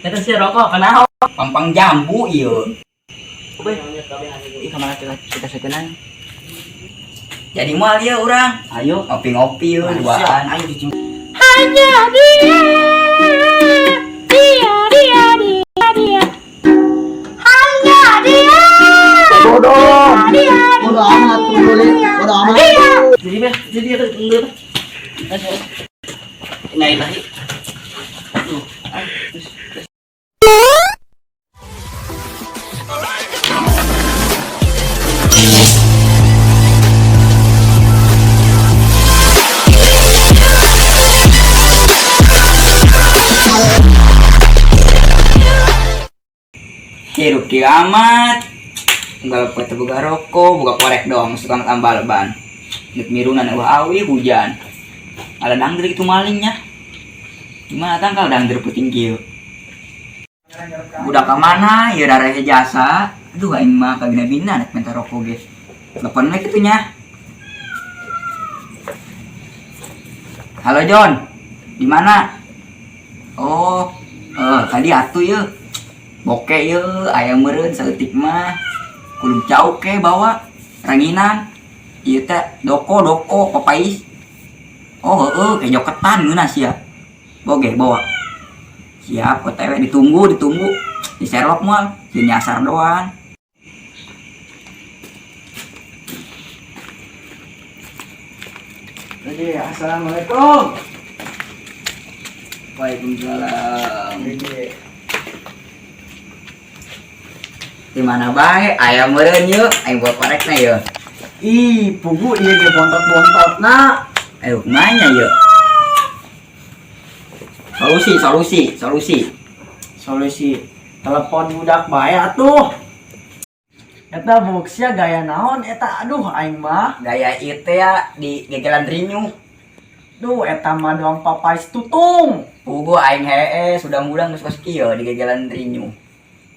Eta si rokok kenal. Pampang jambu ieu. Udah, ih kemana kita kita sekenan? Jadi moal ieu urang. Ayo. Ngopi-ngopi yeuh duaan. Ayo cicing. Hanya dia, dia, dia, dia, dia. Hanya dia. Bodoh. Dia, Bodoh amat, peduli. Bodoh amat. dia. Jadi meh, jadi itu tunggu. Naik lagi. Tuh, ah, terus. Hirup kieu amat. Unggal poe teu boga rokok, boga korek doang suka tambal ban. Deuk mirunan eueuh awi hujan. Ada dangder itu malingnya. Gimana tangkal dangder puting kieu? Budak ka mana? Ieu rarehe jasa. Aduh aing mah kabina-bina nek minta rokok ge. Telepon we kitu nya. Halo John. Di mana? Oh, tadi atuh yeuh. Boke yeuh, aya meureun saeutik mah. Kulub jauh ke bawa ranginan. Ieu teh doko doko papais. Oh heeh, kejo ketan ngeunah sia. Boge bawa. Siap OTW ditunggu ditunggu. Di Sherlock moal, sieun nyasar doang. Oke, assalamualaikum. Waalaikumsalam. Oke. Di mana bae? Aya meureun yeuh, aing bawa korekna yeuh. Ih, pugu ieu ge bontot-bontotna. Ayo kumanya yeuh? Solusi, solusi, solusi. Solusi telepon budak bae atuh. Eta buksia gaya naon eta, aduh aing mah. Gaya ieu teh ya di gegelan rinyu. Duh, eta mah doang papais tutung. Pugu aing hee sudah mudah geus kos kieu di gegelan rinyu.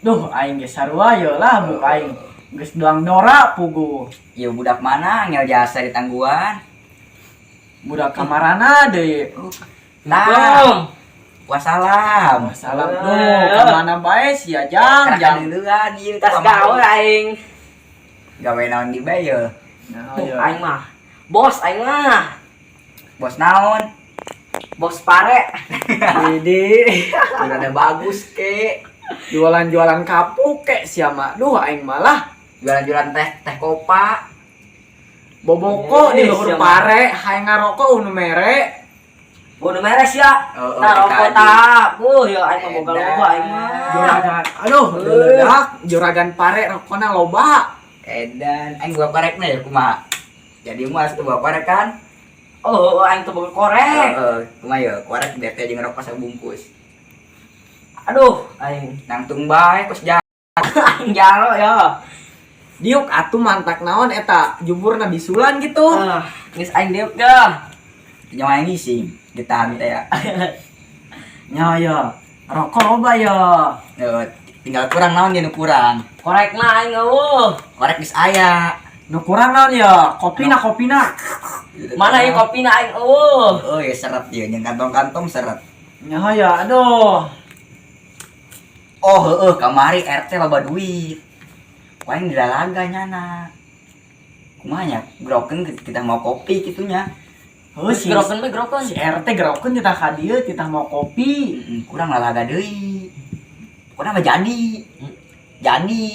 Duh, aing ge sarua ye lah buk aing. Geus doang dora pugu. Ieu budak mana ngel jasa di tangguhan? Budak kamarana deui. Nah, wassalam. Salam duh, ka mana bae sia jang jang. Jang ieu Tas gawe aing. Gawe naon di bae ye? Nah, Tuh, ye. aing mah. Bos aing mah. Bos naon? Bos pare. Jadi Udah ada bagus ke. jualan-jualan kapuk kek sia mah. Duh, aing malah Jualan-jualan teh teh kopa. boboko di luhur Sia mah. pare, hayang ngarokok nu mere. Gua nu meres ya. Oh, Tah rokok tah. Buh, ya aing mah boga loba aing mah. Juragan, aduh, leledak, juragan pare rokona loba. Edan, aing gua korekna ya kumaha? Jadi mah asup gua korek kan? Oh, aing tuh boga korek. Heeh, kumaha ya? Korek bete jeung rokok sabungkus. Aduh, aing. Nangtung bae kos Aing jalo ya. Diuk atuh mantak naon eta, juburna bisulan gitu. Ah, geus aing diuk dah. Nyawa yang ngising ditahan teh ya. Nya ya, rokok loba ya. Eh, tinggal kurang naon dia nu kurang. Korekna aing eueuh. Korek geus aya. Nu kurang naon ya? Kopina kopina. Mana ieu kopina aing eueuh. Oh ya seret ieu jeung kantong-kantong seret. Nya ya, aduh. Oh heeh kamari RT loba duit. Paling dilalaga nyana. Kumaha nya grokeun kita mau kopi kitu nya. Heuh si, Gerokeun we gerokeun. si RT gerokeun titah ka dieu, titah mau kopi. Kurang lalaga deui. Pokoknya mah jadi. Jadi.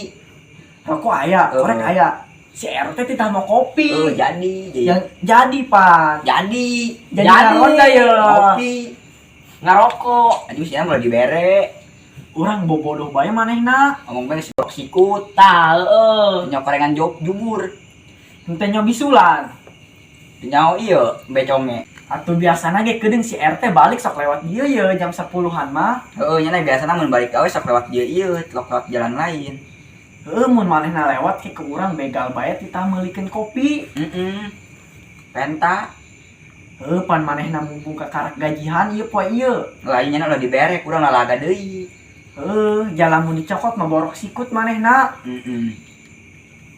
Rokok aya, korek aya. Si RT titah mau kopi. Jadi. Jadi. Yang jadi pan. Jadi. Jadi Jadi. ngaronda ya. Kopi. Ngarokok. Aduh sih mulai dibere. Urang bobodoh bae manehna. Ngomong bae si sikut. Tah, heueuh. Nyawa korengan job jubur. Henteu nyo bisulan. Nyawa ieu beconge. Atuh biasana ge keudeung si RT balik sok lewat dieu ye jam 10-an mah. Heeh, nyana biasana mun balik gawe sok lewat dieu ieu, sok lewat jalan lain. Heueuh mun manehna lewat ke urang begal bae titah meulikeun kopi. Heeh. Penta. Heueuh pan manehna mumpung kakarak gajihan ieu poe ieu. Lain nyana ulah dibere kurang lalaga deui. Heueuh, jalan mun dicokot mah borok sikut manehna. Heeh.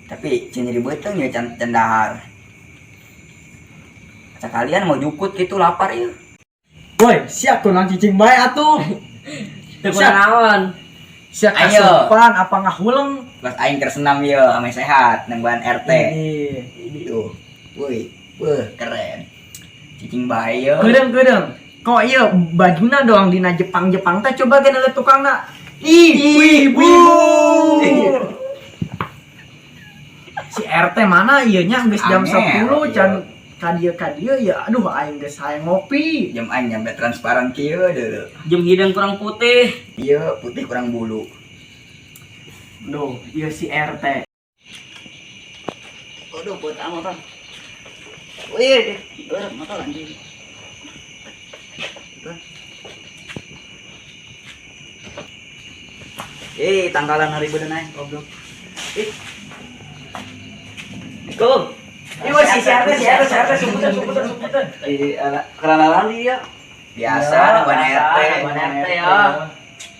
Tapi cen nyeri beuteung ya can can dahar. Sekalian mau jukut gitu lapar ieu. Woi, sia kunaon cicing bae atuh. Teu kunaon. Sia Ayo. kasupan apa ngahuleng? Pas aing keur senam ieu ame sehat nungguan RT. Ini. Tuh. Woi, wah keren. Cicing bae yo. Kedeung kedeung. Kok iya bajuna doang dina Jepang-Jepang teh, coba gana lihat tukangna. Ih, wibu. Si RT mana ieu nya, geus jam Angel, 10 iya. Can ka dieu ya. Aduh, aing geus hayang ngopi. Jam aing nyampe transparan kieu deuleu. Jeung hideung kurang putih. Ieu putih kurang bulu. Duh, ieu si RT. Aduh, buat motor. Wih, motor anjing. Eh, tanggalan hari bener naik, goblok. Ih. Go. Iya si RT, si RT, si RT, sumputan, sumputan, sumputan. Eh, kenalan dia. Biasa nungguan RT. Nungguan RT ya.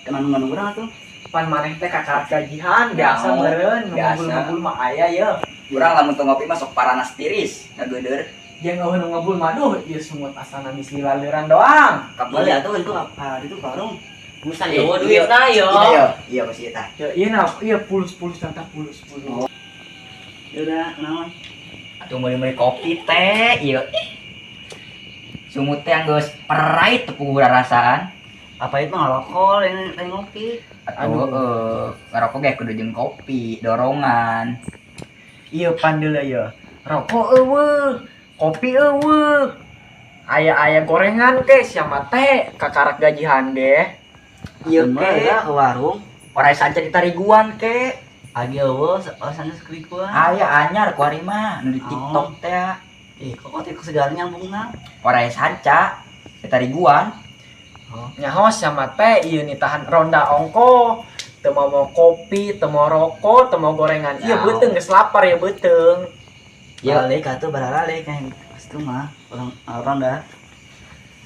Kenal nungguan urang atuh. Pan maneh teh kakarak gajihan biasa Nyaho, meureun biasa. ngebul-ngebul mah aya ya. Urang lamun teu ngopi mah sok paranas tiris, ngageudeur. Jeung eueuh nu ngebul mah, duh, ieu sungut asana geus lilaleuran doang. Boleh Kabeuli. atuh itu apa? Itu warung. Busan Eh, yo iya. duit na yo. Iya, yo. Iya pasti eta. Ya iya nah, iya pulus-pulus tata pulus-pulus. Ya udah, kenalan. Atuh meuli-meuli kopi teh, ieu. Ih. Sumut teh geus perait teu puguh rasaan. Apa itu ngerokok, ini pengen ngopi. Atuh heeh, ngarokok ge kudu jeung kopi, dorongan. Iya pandeula ya. Rokok eueuh, kopi eueuh. Aya-aya gorengan ke siapa teh kakarak gajihan deh. Iya Ke ke. ke warung. Orai sanca ditariguan ke. Agi eueuh, sana sekrikuan. Aya anyar ku ari mah nu di TikTok teh. Eh, kok kok teh segala nyambungna? Orai sanca ditariguan. Nyaho siapa teh ieu nitahan ronda ongko. Teu mau kopi, teu mau rokok, teu mau gorengan. Iya Nyaho. beuteung geus lapar ya beuteung. Iya. Balik atuh bararalik yang itu mah orang orang dah.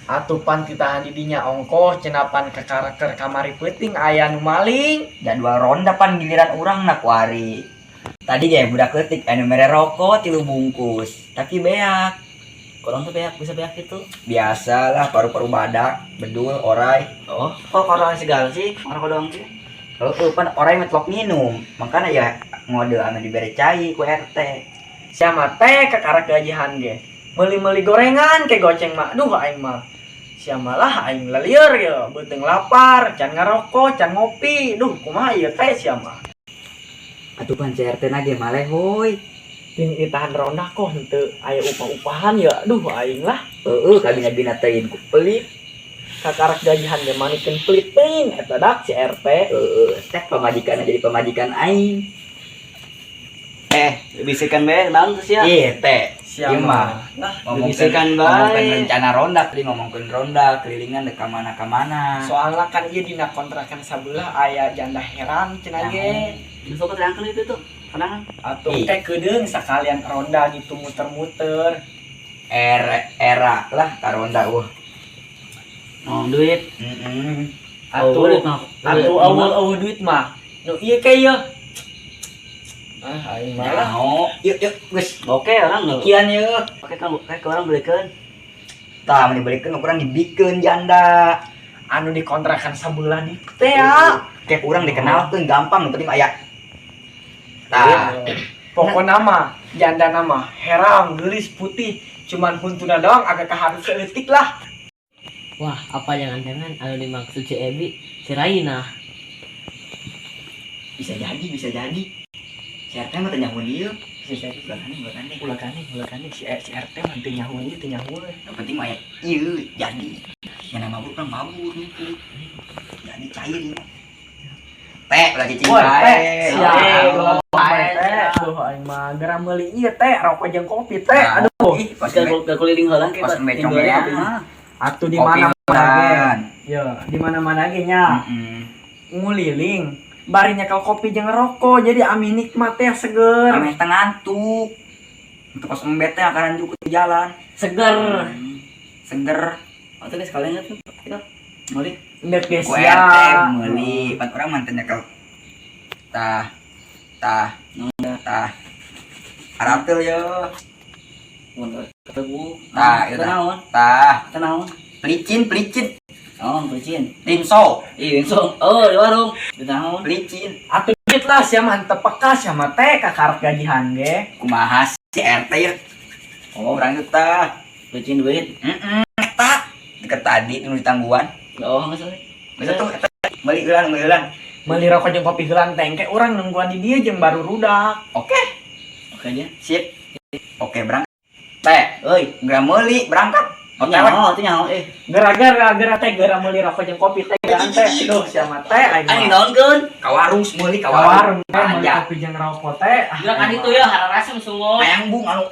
Atuh pan titahan di dinya ongkoh cenapan kakarak keur kamari peuting aya nu maling. Jadwal ronda pan giliran urang na ku ari. Tadi ge budak leutik anu mere rokok 3 bungkus, tapi beak. Kurang tuh beak, bisa beak itu. Biasalah paru-paru badak, bedul, orai. Oh, kok orang segala sih? Orang kok doang sih? Heeh, pan orai metlok minum. Makanya ya ngode anu dibere cai ku RT. Siapa teh kakarak gajihan ge. Meuli-meuli gorengan ke goceng mah. Duh aing mah. Siapa lah aing lelieur ya, beuteung lapar, can ngarokok, can ngopi. Duh kumaha ieu teh siapa? Atuh pan si RT na ge malehoy. Ting ditahan ronda kok henteu aya upah-upahan ya. Duh aing lah. Heeh, kabina-bina teuing ku pelit. Kakarak gajihan ge manikeun pelit teuing eta dak si RT. Heeh, teh pamajikan jadi pamajikan aing. Eh, bisikan be, naon tuh sia? Ih, teh. Siapa? Ieu mah. Lah, Ngomongkeun Bisikan bae. ngomongkeun rencana ronda, tadi ngomongkeun ronda, kelilingan dek ka mana ka mana. Soalna kan ieu dina kontrakan sabelah aya janda heran cenah ge. Besok keterangkan itu tuh. Kenangan. Atuh Ih. teh keudeung sakalian ronda gitu muter-muter. Era era lah ka ronda wah. Oh, duit. Heeh. Atuh Oh, duit mah. atuh eueuh duit mah. Nu ieu ke ieu. Ah, aing mah lah. Nyaho. Yuk yuk geus. Oke, orang nggak. Kian yeuh. Oke, kan kayak orang belikan. Tah mun dibalikeun urang dibikeun janda. Anu di kontrakan sabelah di teh ya. Kayak urang dikenalkeun gampang, nu penting aya. Tah, Pokokna mah janda nama herang geulis putih cuman huntuna doang agak kaharus seeutik lah. Wah, apa jangan-jangan anu dimaksud si Ebi, si Raina? Bisa jadi, bisa jadi. Si RT mah teu nyaho ieu. Bisa jadi ulah aneh, ulah aneh. Ulah kane, ulah kane si, si RT mah teu nyaho ieu, teu nyaho. Yang penting mah aya ieu jadi. Mana mabur urang mabur gitu. Jadi cair ieu mah. Teh ulah cicing Woi, bae. teh. Siap. Siap. Teh, duh aing mah geura meuli ieu teh rokok jeung kopi teh. Aduh. Ih, pas Gak gak keliling heula kayak pas mecongean. Atuh di Kopi mana-mana ge. hutan. Ya, di mana-mana ge nya. Heeh. Nguliling bari nyekel kopi jeung rokok jadi amih nikmat teh seger. Ameh teh ngantuk. Untuk pas embet teh akaran juga di jalan. Seger. Seger. Oh, tuh sekalian tuh. Kita meuli. Ndek ge Ku RT sia. meuli, pan urang mantan nyekel. Tah. Tah. Tah. Aratel yo. Mun ketemu. Tah, ieu tah. Naon? Tah. Naon? Pelicin, pelicin. Oh, licin. Tinso. Ih, langsung. Oh, di warung. Di naon? Licin. Atuh duit lah sia mah henteu peka sia mah teh kakarak gajihan ge. Kumaha si RT ya? Oh, urang itu tah. Licin duit. Heeh, eta deket tadi nu ditangguan. Oh, enggak salah. Geus atuh eta meuli heulan, meuli heulan. Meuli rokok jeung kopi heulan teh engke urang nungguan di dieu jeung baru rudak. Oke, Oke aja. sip. Oke, berangkat. Teh, Euy, geura meuli, berangkat. OTW. nyaho, teh nyaho eh. Gara-gara gara teh gara meuli rokok jeung kopi teh gara teh. Duh sia mah teh aing Aing mah. naonkeun? Ka warung meuli ka Ka warung. warung teh meuli Aja. kopi jeung rokok teh. Ah, Geura kan aing itu mah. ya hararasem sungo. Hayang bung anu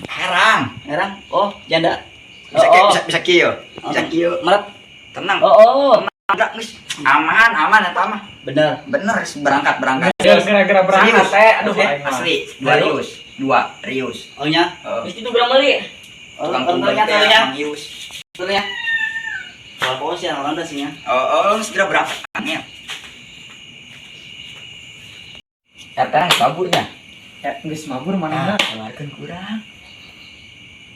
herang. Herang. Oh, janda. Bisa Oh, kieu, oh. bisa bisa kieu. Bisa kieu. Merep. Tenang. Oh, oh. Enggak, geus. Aman, aman eta mah. Bener. Bener, geus berangkat, berangkat. Gara-gara berangkat Serius. teh aduh Oke, aing mah. asli. Dua rius, dua rius. Oh nya. Heeh. Geus kitu urang meuli. Oh, Tukang orang tumbang nya teh, nya. Mang Ius. Betul ya. Kalau pokoknya sih orang sih ya. Oh, oh, segera berangkat ya. RT na kaburnya. Ya geus mabur manehna. Ah, keluarkan kurang.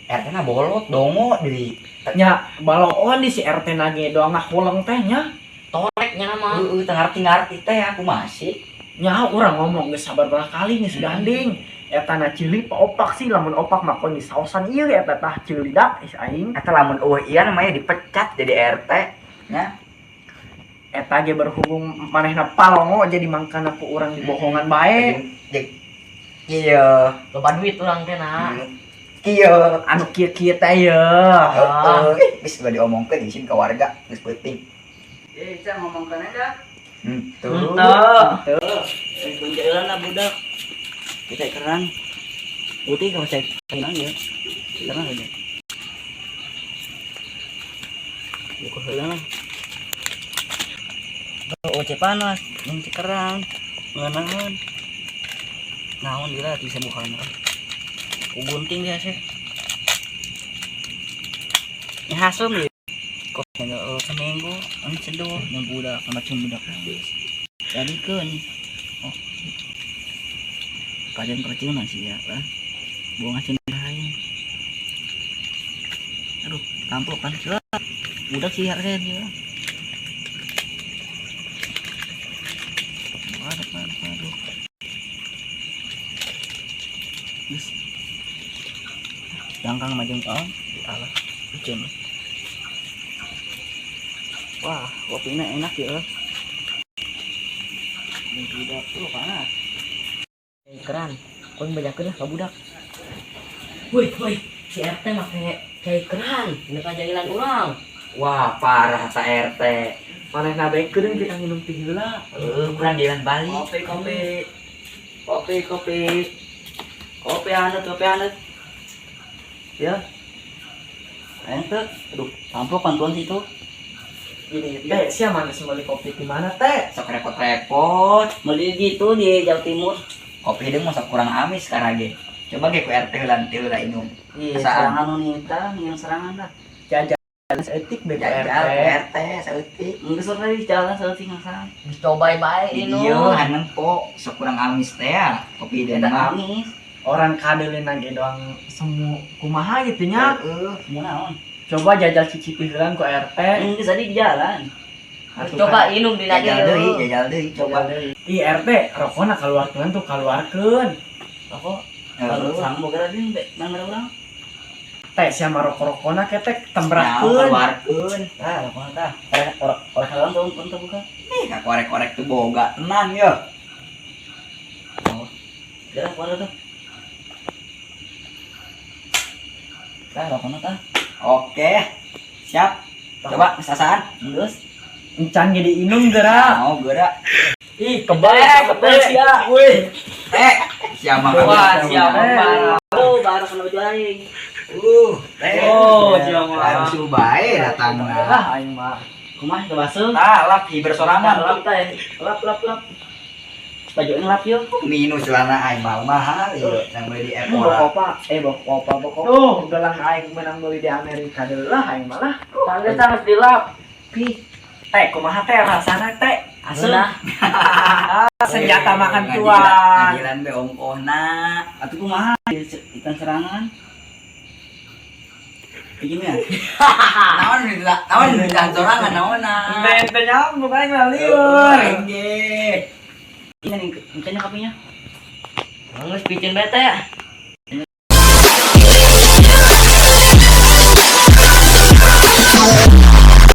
RT na bolot dongo deui. Nya baloon di si RT nage doang ngahuleng teh nya. Torek nya mah. Heeh, teu ngarti-ngarti teh aku masih. Nya urang ngomong geus sabar berapa kali geus gandeng. Eta na ceuli pa opak sih lamun opak mah kon disaosan ieu eta tah ceuli dak is aing. Eta lamun eueuh ieu namanya dipecat jadi RT nya. Eta ge berhubung manehna palongo jadi mangkana ku urang dibohongan bae. Jeung kieu. Loba duit urang teh nah. Kieu. Anu kieu-kieu teh ye. Heeh, geus udah diomongkeun isin ka warga geus penting. Eh, saya ngomongkan aja. Henteu. Henteu. Eh, kunci lah budak. Kita kerang. Putih kalau saya kerang ya. Kerang aja. Buka heula lah. Oh, oce panas, yang cekerang. Ngenahan. Naon dira bisa buka Ku gunting dia sih. Ini hasem ya. Kok enggak seminggu, ini seduh, yang budak, macam budak habis. Jadi kan, oh, kajian keracunan sih ya, lah. Buang aja lain. Aduh, tampok kan sih budak sih harganya ya. Waduh, waduh, waduh. Yes. Jangkang majeng oh, di ala, licin. Wah, kopinya enak ya. Ini budak tuh panas. Keran. Koin bajakeun lah ka budak. Woi, woi, si RT make cai keran, neuk jailan urang. Wah, parah ta RT. Manehna bekeun kita nginum teh heula. Heuh, kurang jalan balik. Kopi, kopi. Kopi, kopi. Kopi anget, kopi anget. Ya. Ayo tuh. Aduh, tampok bantuan situ. Ini teh sia mana sih meuli kopi di mana teh? Sok repot-repot. Beli gitu di Jawa Timur. Kopi deung masa kurang amis sekarang ge. Coba ge ku RT heula teu heula inum. Iya, Asaan. serangan wanita, yang serangan lah. Jajan seetik be ku Jajal RT. RT saeutik. Enggak sore di jalan selesai ngasang. Geus coba bae Di inum. dieu hanempo sok kurang amis teh ya. Kopi deung Eta mah. amis. Orang kadelin ge doang semu kumaha gitu nya. Heeh. Mau naon? Coba jajal cicipi heula ku RT. Enggak tadi di jalan. Atuh Coba kan. inum dina Jajal deui, jajal deui coba. Ih RT, rokona kaluarkeun tuh kaluarkeun. Rokok. Kalau Heeh. sang boga tadi nang urang. Teh sia mah rokok-rokona ketek Nah, tembrahkeun. keluarkeun. Tah, rokok tah. Orang orang halang tuh untuk buka. Ih, korek-korek tuh boga tenang yo. Oh. Jalan keluar tuh. Tah, rokokna tah. Oke. Siap. Coba sasaan. Geus. Encan ge diinum geura. Mau geura. Ih, kebal Kebal sia. Wih. Teh, siapa Wah, siapa parah. Oh, baru kena baju aing. Teh. Oh, siapa. Langsung bae datangna. Lah aing mah. Kumaha teu baseuh? Tah, lap hiber sorangan. Lap tah. Lap lap lap. Baju aing lap yo. Minus celana aing mahal ieu yang beli di Epora. Bawa kopa, bawa kopa. Tuh, gelang aing menang beli di Amerika deui lah aing malah. Tangga harus dilap. Pi. Teh, kumaha teh rasana teh? Asem. Nah, Senjata makan tuan. Ngajilan be ongkohna. Atuh kumaha ikan serangan. Piceunnya. Naon naon di sorangan naonna. Ente ente nyambung aing lah lieur. Aing ge. Ini nih, misalnya kopinya. Geus piceun bete ya.